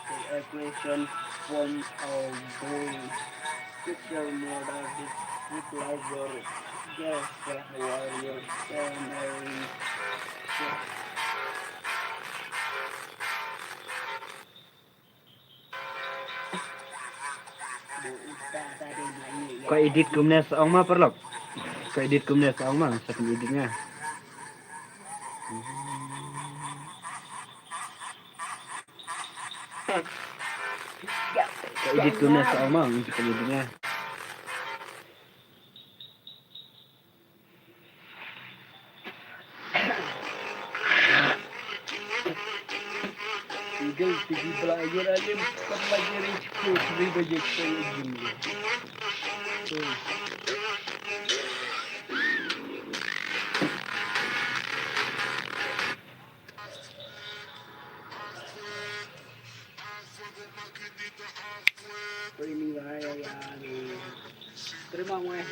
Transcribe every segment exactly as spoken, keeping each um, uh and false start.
The equation form of doing social model with library. Just while you're staring. Ko edit kumne sa ong ma paralok. Ko edit kumne sa ong ma sa pyn edit nga. Ko edit kumne sa ong ma sa pyn edit nga. Igal tigi bla ayer alim pernah jadi sepuluh ribu je saya jumlah. Terima kasih.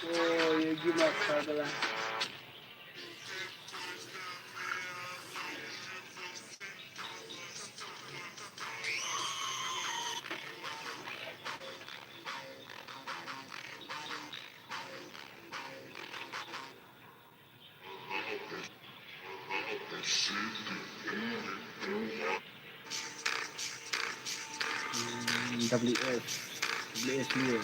Oh, ya gimana salah. W S, W S dua.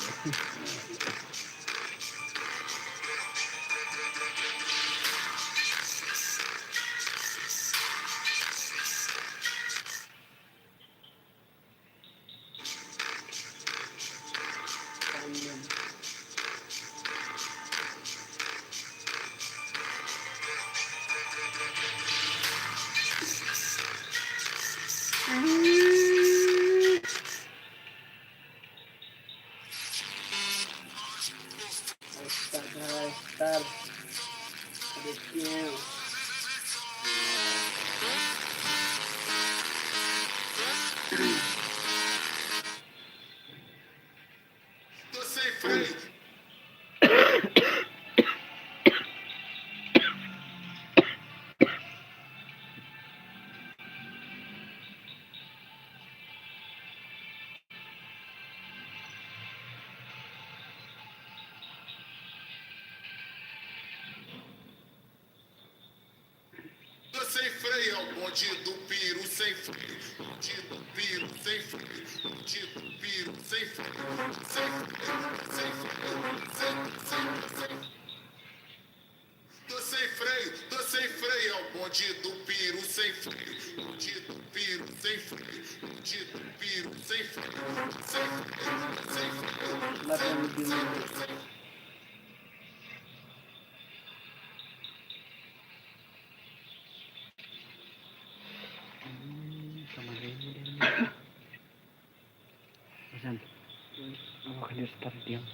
Aba khyndiat start diam.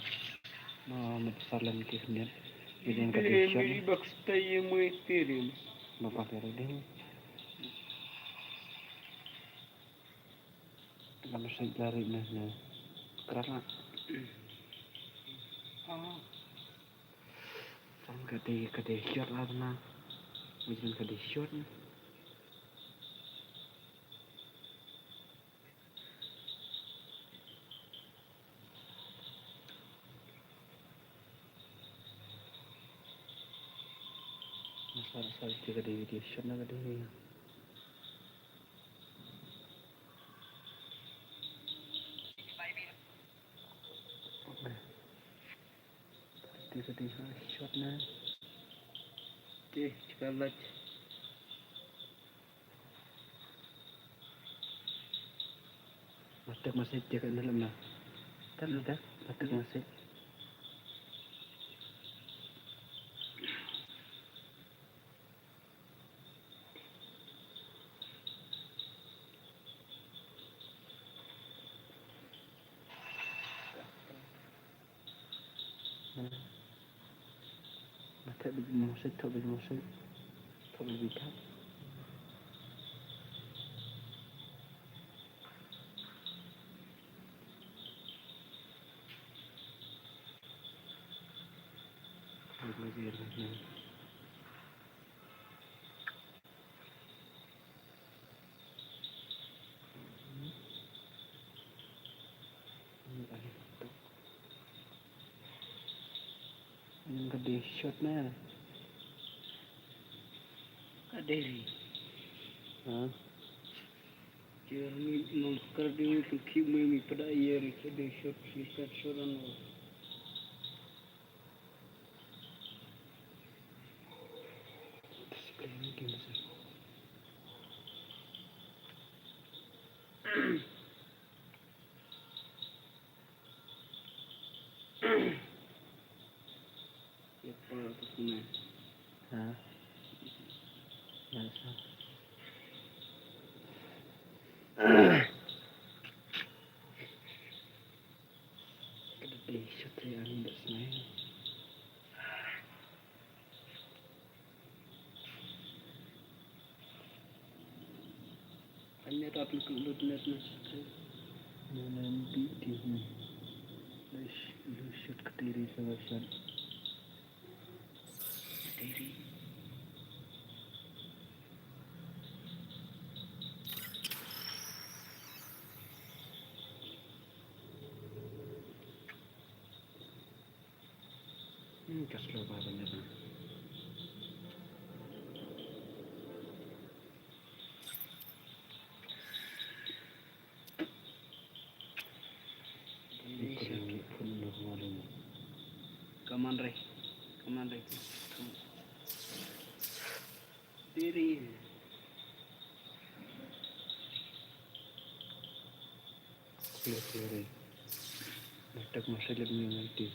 Ma, ma pynsalan ki khyndiat. Iden ka dei shot. Bak stay ye mo iterim. Ba pa ka riding. Lam sa lari na na. Kra na. Ah. Sam ka dei, ka dei shot la na. Iden ka dei shot na. Sorry, sorry, ka dei video shot na ka dei. Ka dei, ka dei shot na. Okay, chika lach. Matek masih dia kat dalam lah. Kan ada matek masih. Matek biji mosek, thok biji mosek, thok biji thak. Ka dei shot na. Ka dei ri. Ha? Jer mi nong kar dei mi tu ki mi mi pada yer ka dei shot, shot, shot ano. Ha? Hanya ta aplikasi internet na. Nanti di lusut ke diri sama. Diri. Hmm, ka slow ba ban da. Come on, Ray. Come on, Ray. Come on. Diri. Clear, clear, eh. Matek masih lagi nanti.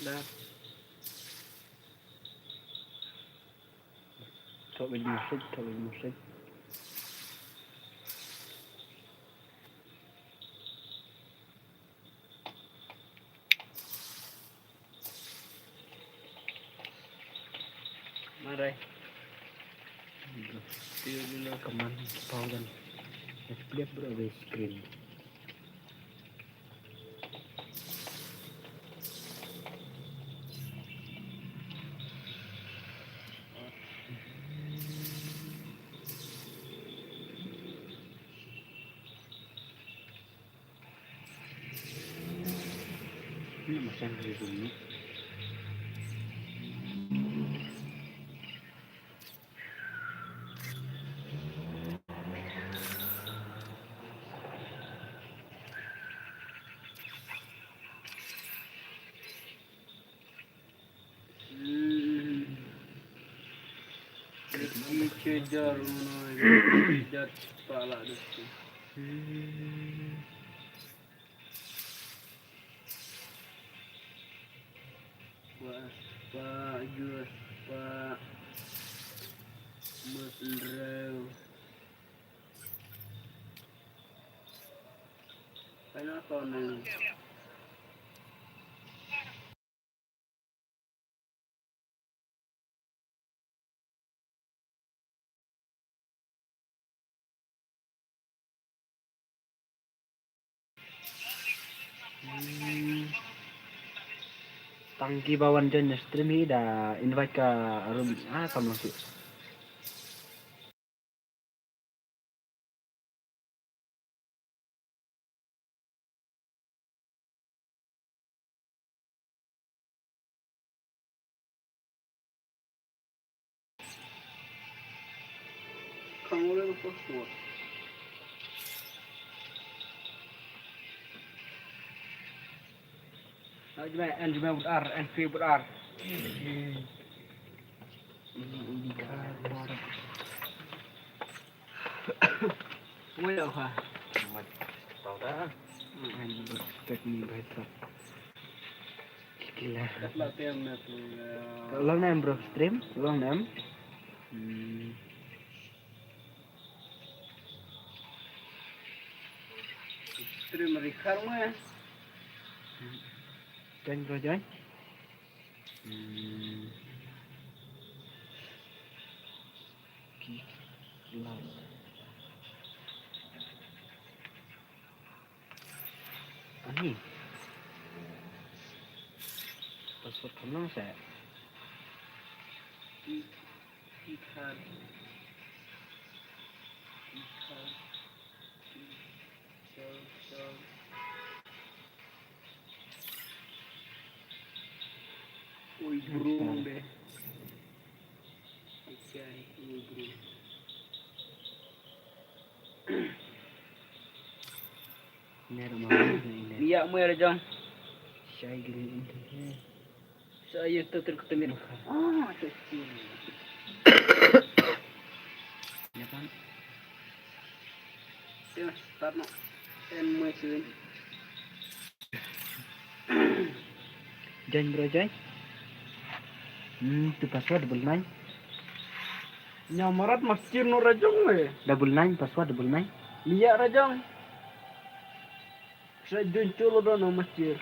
Dah. Thok biji mosek, thok biji mosek. Marai. Command thousand. Let's play bro, screen. Ini masang di sini. Hmm. Rizki chejar mana, chejar pala rizki. Hmm. Wah, pa, jus, pa. Mas enreu. Kaya apa ni? Hmm. Tang ki ba wan join stream hi da invite ka Arun. Ah, kam lang sih. Ang ulo ko ko. Jumai, en jumai butar, en fi butar. Wei dah ha. Tahu dah. En butar ni baik tak. Gila. Long nem bro, stream, long nem. Hmm. Stream record mo ya. Join bro, join. Hmm. Ki-, lang. Ani. Password kam lang sa. Ki-, ki khan. Ki khan. Ki, so, so. Oi, bro, be. Ai, sai, oi, bro. Nia mo ya jong. Shai gini ini. Sa yu tu tu kutu mir. Ah, tu tu. Ya kan? Ya, start no. En mo ya. Join bro, join. Hmm, tu password double nine. Nya marat masjid no rajong eh. Double nine, password double nine. Nia rajong. Sa join cholo do no masjid.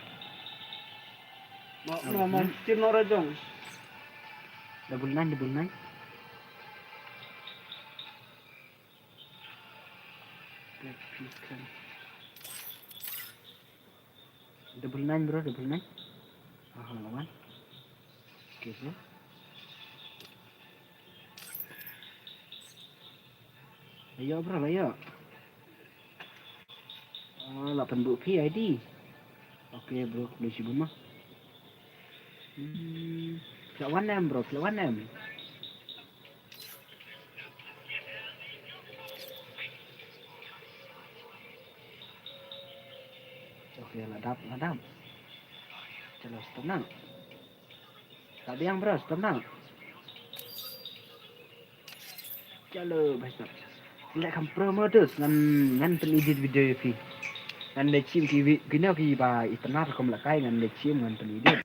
Ma, ma, ma, masjid no rajong. Double nine, double nine. Double nine bro, double nine. Aha, lawan. Okay bro. Ayo bro, ayo. Oh, la pynbuh phi I D. Okay bro, khublei shibun ma. Hmm, phi la wan em bro, phi la wan em. Okay, la dap, la dap. Chalo, stop na. Ka biang bro, stop na. Chalo, bhai sahab. Leh kham pro modus ngan, ngan pyn edit video ïa phi. Ngan leh chim ki vi-, kino kiba itynnad rukom lehkai ngan leh chim ngan pyn edit.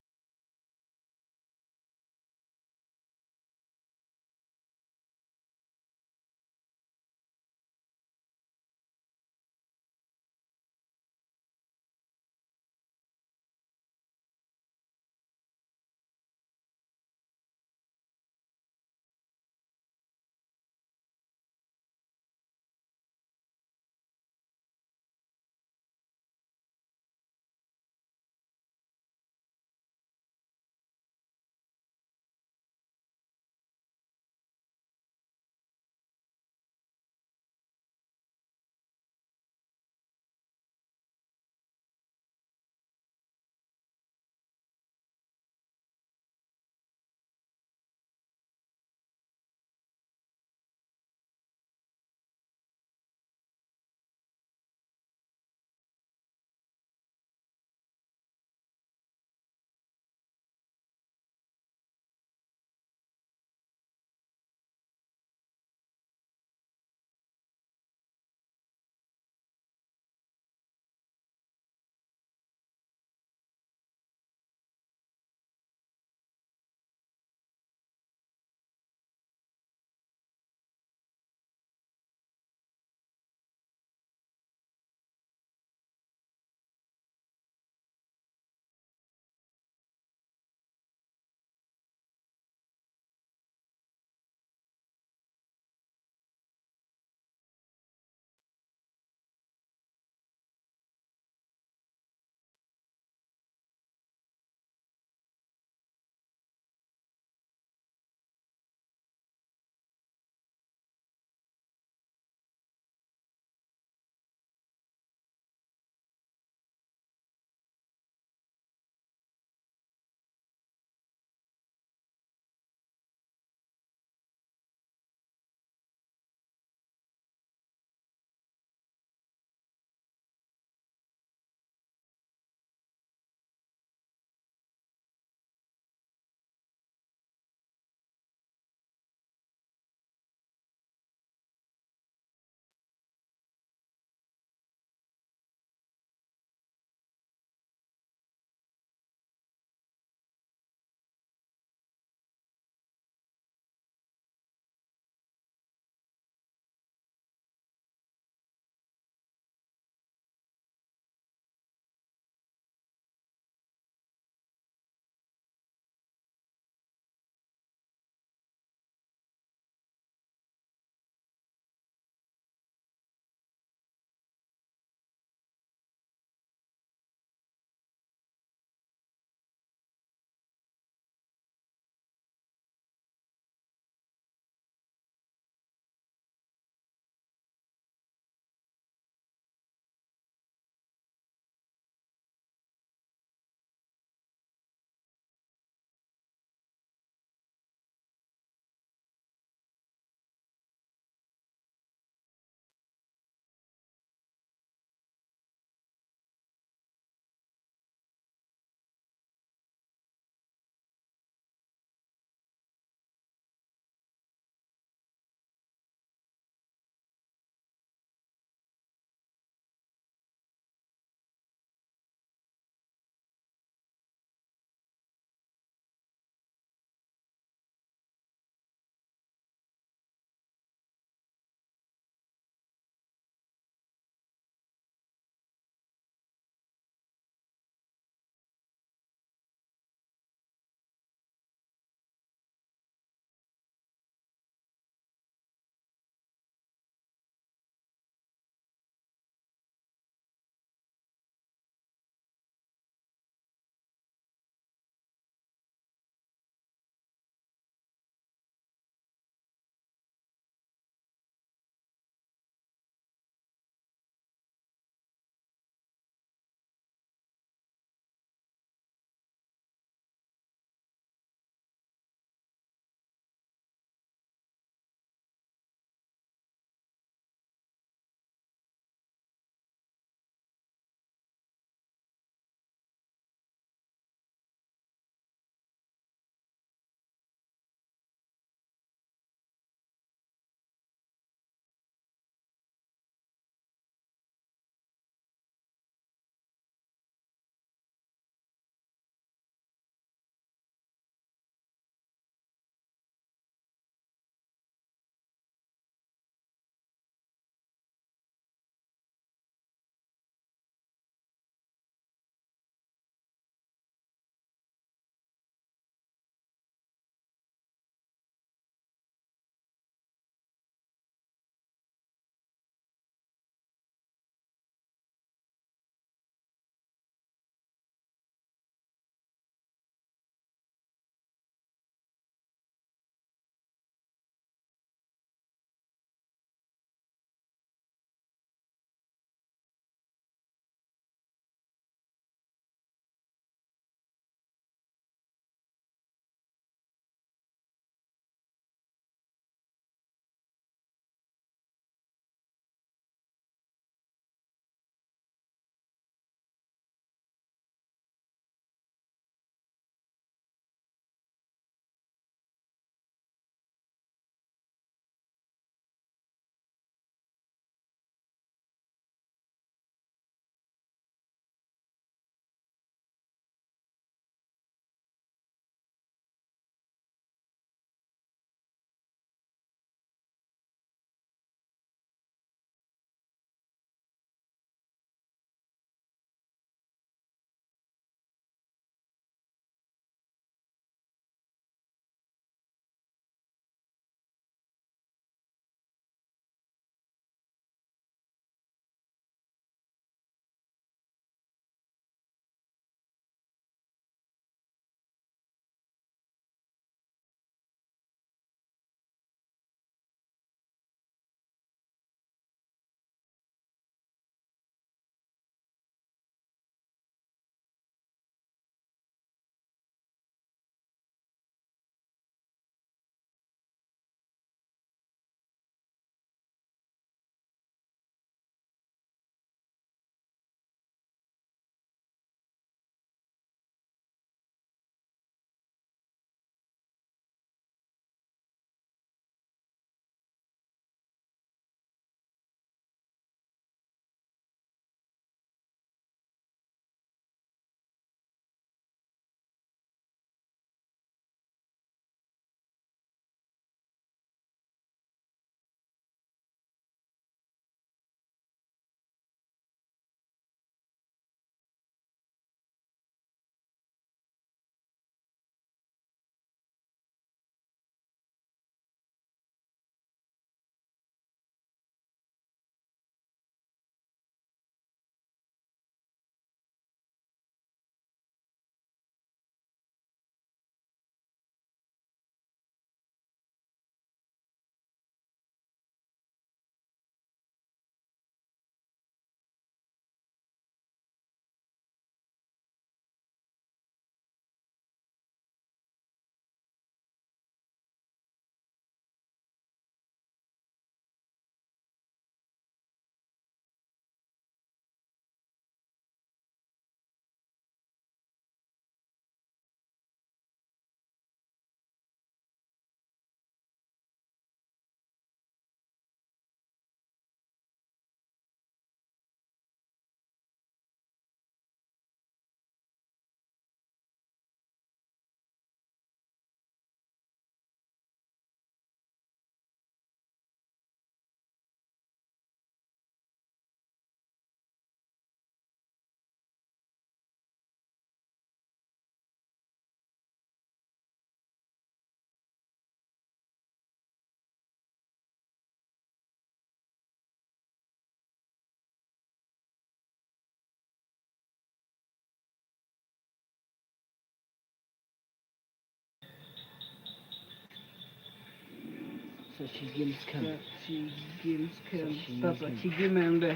Sashi Games Camp. Sashi Games Camp. Sashi Ta Games Camp. Sashi Game Camp de.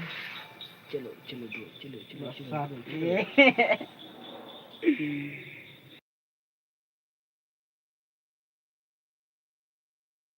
Chalo, chalo, bro. Chalo, chalo, chalo, Sat. chalo.